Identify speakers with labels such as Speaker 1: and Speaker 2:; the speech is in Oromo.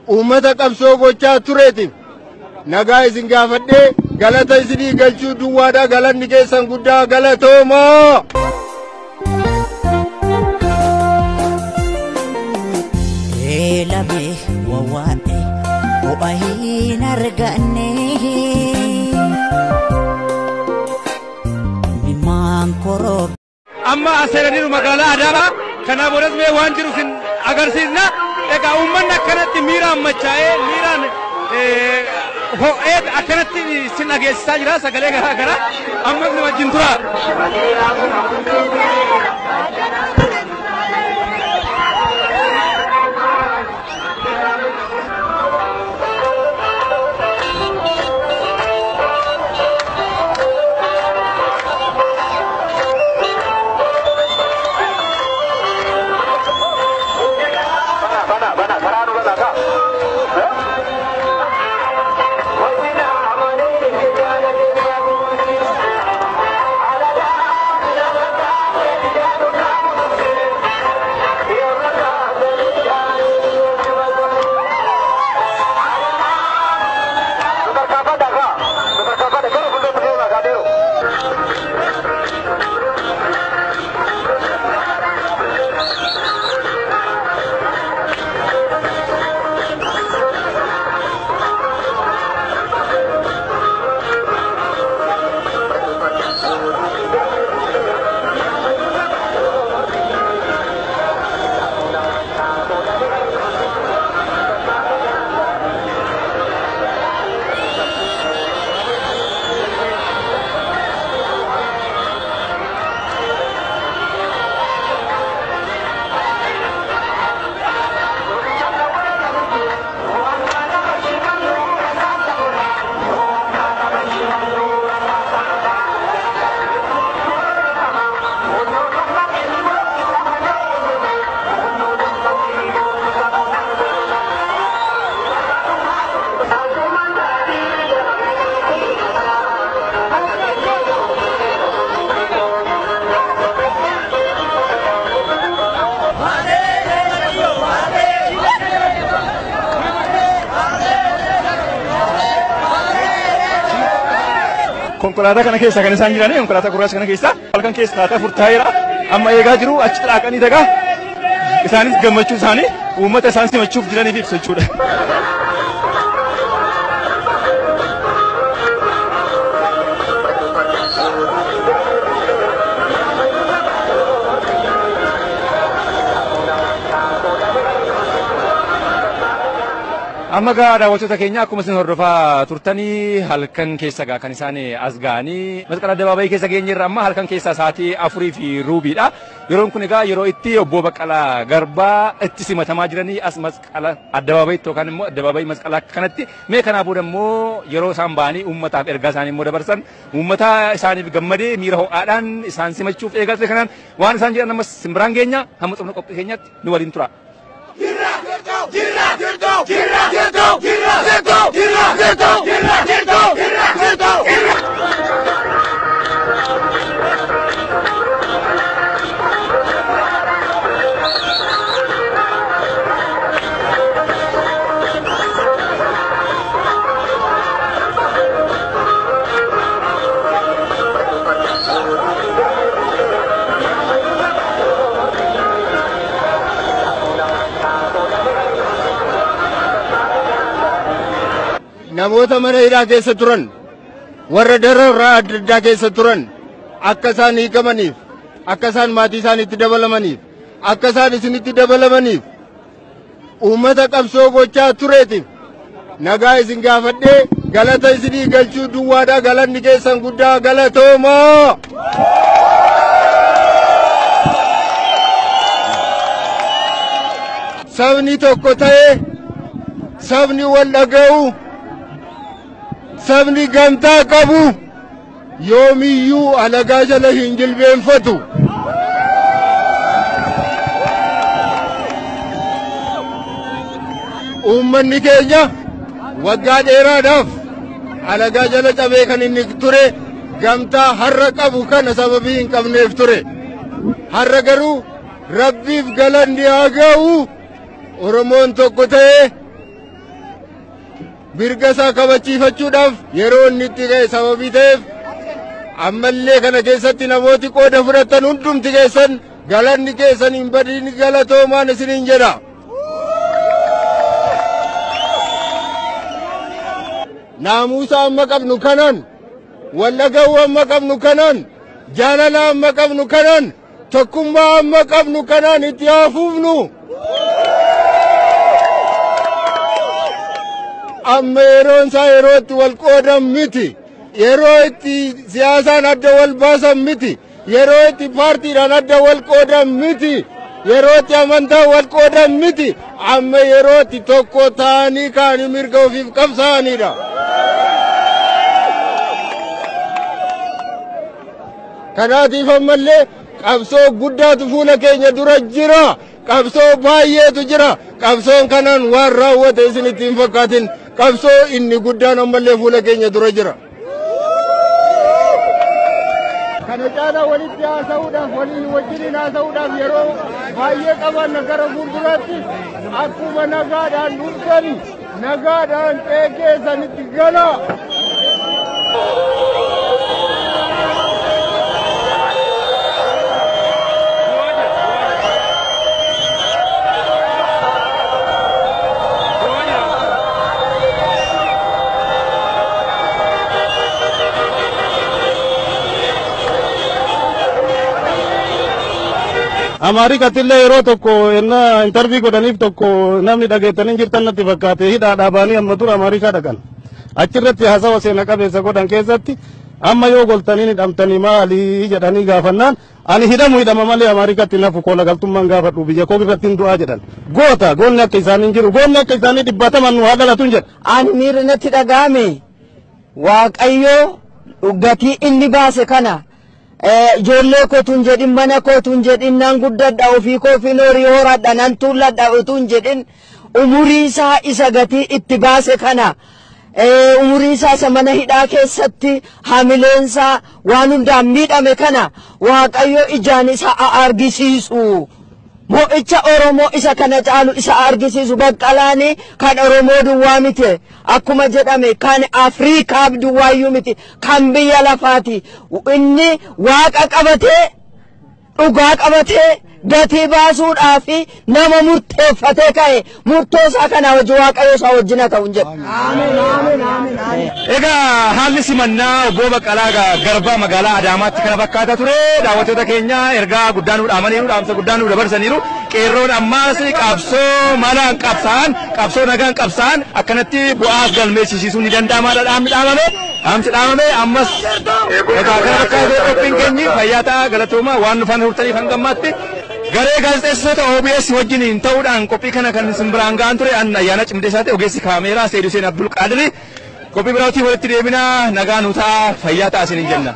Speaker 1: uummata qabsoo gochaa tureetiif nagaa isin gaafadhee galata isinii galchuu duwwaadha. Galanni keessan guddaa, galatoomaa.
Speaker 2: Eelame wawwaadhe ho'a hin arganne Mimaan koroo.
Speaker 3: Amma as seenaniiru magaalaa Adaamaa. Kanaa boodas mee waan jiru isin agarsiisna. Egaa uummanni akkanatti miiraan machaa'ee, miiraan ho'ee akkanatti isin dhageessisaa jira sagalee garaa garaa. Ammas nu wajjin tura.
Speaker 4: Konkolaataa kana keessa kan isaan jiran, konkolaataa gurraacha kana keessa halkan keessa taatee 4 taa'eera. Amma eegaa jiru, achi xiraaqanii dagaa isaanis gammachuu isaanii uummata isaan simachuuf jiraniif ibsu jechuudha. Amma gaa daawwattoota keenya, akkuma isin hordofaa turtanii halkan keessa gaa kan isaan as ga'anii Masqala Addabaabayii keessa geenyerra. Amma halkan keessa sa'aatii 4:15dha. Yeroon kun egaa yeroo itti obbo Baqqalaa Garbaa itti simatamaa jiranii as Masqala Addabaabayiitti yookaan immoo Addabaabayii Masqalaa kanatti. Mee kanaa booda immoo yeroo isaan ba'anii uummataaf ergaa isaanii immoo dabarsan, uummata isaaniif gammadee miira ho'aadhaan isaan simachuuf eegalte kanaan waan isaan jedhan ammas simbiraan geenya. Hamma xumura qophii keenyaatti nu waliin tura.
Speaker 5: Jirra jirtu, jirra jirtu, jirra jirtu, jirra jirtu, jirra jirtu, jirra jirtu, jirra.
Speaker 1: Namoota mana hidhaa keessa turan, warra dararraa adda addaa keessa turan akka isaan hiikamaniif, akka isaan maatii isaaniitti dabalamaniif, akka isaan isinitti dabalamaniif uummata qabsoo gochaa tureetiif nagaa isin gaafadhee galata isinii galchuu duwwaadha. Galanni keessan guddaa, galatoomaa. Sabni tokko ta'ee, sabni wal dhaga'u, sabni gamtaa qabu yoomiyyuu alagaa jala hin jilbeenfatu. Uummanni keenya waggaa dheeraadhaaf alagaa jala cabee kan inni ture gamtaa har'a qabu kana sababii hin qabneef ture. Har'a garuu Rabbiif galanni haa ga'u, Oromoon tokko ta'ee mirga isaa kabachiifachuudhaaf yeroo inni itti ga'e sababii ta'eef ammallee kana keessatti namooti qooda fudhatan hundumti keessan galanni keessan hin badin, galatoomaan isiniin jedha. Naamusa amma qabnu kanaan, wallagawuu amma qabnu kanaan, jaalala amma qabnu kanaan, tokkummaa amma qabnu kanaan itti hafuufnu. Amma yeroon isaa yeroo itti wal qoodan miti. Yeroo itti siyaasaan adda wal baasan miti. Yeroo itti paartiidhaan adda wal qoodan miti. Yeroo itti amantaa wal qoodan miti. Amma yeroo itti tokko ta'anii kaanii mirga ofiif qabsaa'anidha. Kanaatiif ammallee qabsoo guddaatu fuula keenya dura jira. Qabsoo baay'eetu jira. Qabsoon kanaan waan raawwate isinitti hin fakkaatin. Qabsoo inni guddaan ammallee fuula keenya dura jira. Kana caalaa walitti haasa'uudhaaf, waliin wajjiniin haasa'uudhaaf yeroo baay'ee qabanna gara fuulduraatti. Akkuma nagaadhaan dhuftani nagaadhaan qe'ee keessanitti gala.
Speaker 6: Amaarikattillee yeroo tokko enna interview godhaniif tokko namni dhageettanii jirtan natti fakkaate, hidhaa dhaabanii amma dura Amaarikaa dhaqan. Achirratti haasawa seena qabeessa godhan keessatti, amma yoo goltanii hidhamtanii maali jedhanii gaafannaan, ani hidhamu hidhama malee Amaarikatti nafu, koola galtummaan gaafadhu, biyya koo irratti hin du'aa jedhan. Goota goonni akka isaanii hin jiru, goonni akka isaanii 100n nu haa dhalatu jedha.
Speaker 7: Ani miirri natti dhaga'ame, Waaqayyo gatii inni baase kana, ijoollee kootu hin jedhin, mana kootu hin jedhin, nan guddadha, ofii koofiin horii horadha, nan tuulladha utuu hin jedhin, umurii isaa isa gatii itti baase kana, umurii isaa isa mana hidhaa keessatti hamileensaa waan hundaan miidhame kana, Waaqayyo ijaan isa argisiisu. Mo'icha Oromoo isa kana caalu isa argisiisu. Baqqalaani kan Oromoo duwwaa miti. Akkuma jedhame kan Afriikaaf duwwaayyuu miti. Kan biyya lafaati. Inni Waaqa qabatee, dhugaa qabatee, gatii baasuudhaaf nama murteeffatee ka'e, murtoo isaa kana hojii Waaqayyo isaa wajjin haa ta'u jedha.
Speaker 4: Egaa haalli simannaa obbo Baqqalaa Garbaa magaalaa Adaamaatti kana fakkaata ture. Daawwattoota keenya, ergaa guddaa nu dhaamaniiru, dhaamsa guddaa nu dabarsaniiru. Qeerroon ammaas qabsoo malaan qabsaan, qabsoo nagaan qabsaan akkanatti bu'aas galmeessisiisuun ni danda'amaadha dhaamni dhaamame. Dhaamsi dhaamame ammas egaa kana fakkaata qophiin keenyi. Fayyaa ta'a, galatooma waan nu faana turtaniif hanga ammaatti. Garee gaazexeessitoota OBS wajjiniin ta'uudhaan qophii kana kan isin biraan ga'an ture an Ayyaana Cimdeessaati, ogeessi kaameeraa Seed Hussein Abdul Qaadiri. Qophii biraatiin walitti deebinaa, nagaa nu ta'a, fayyaa ta'a isiniin jenna.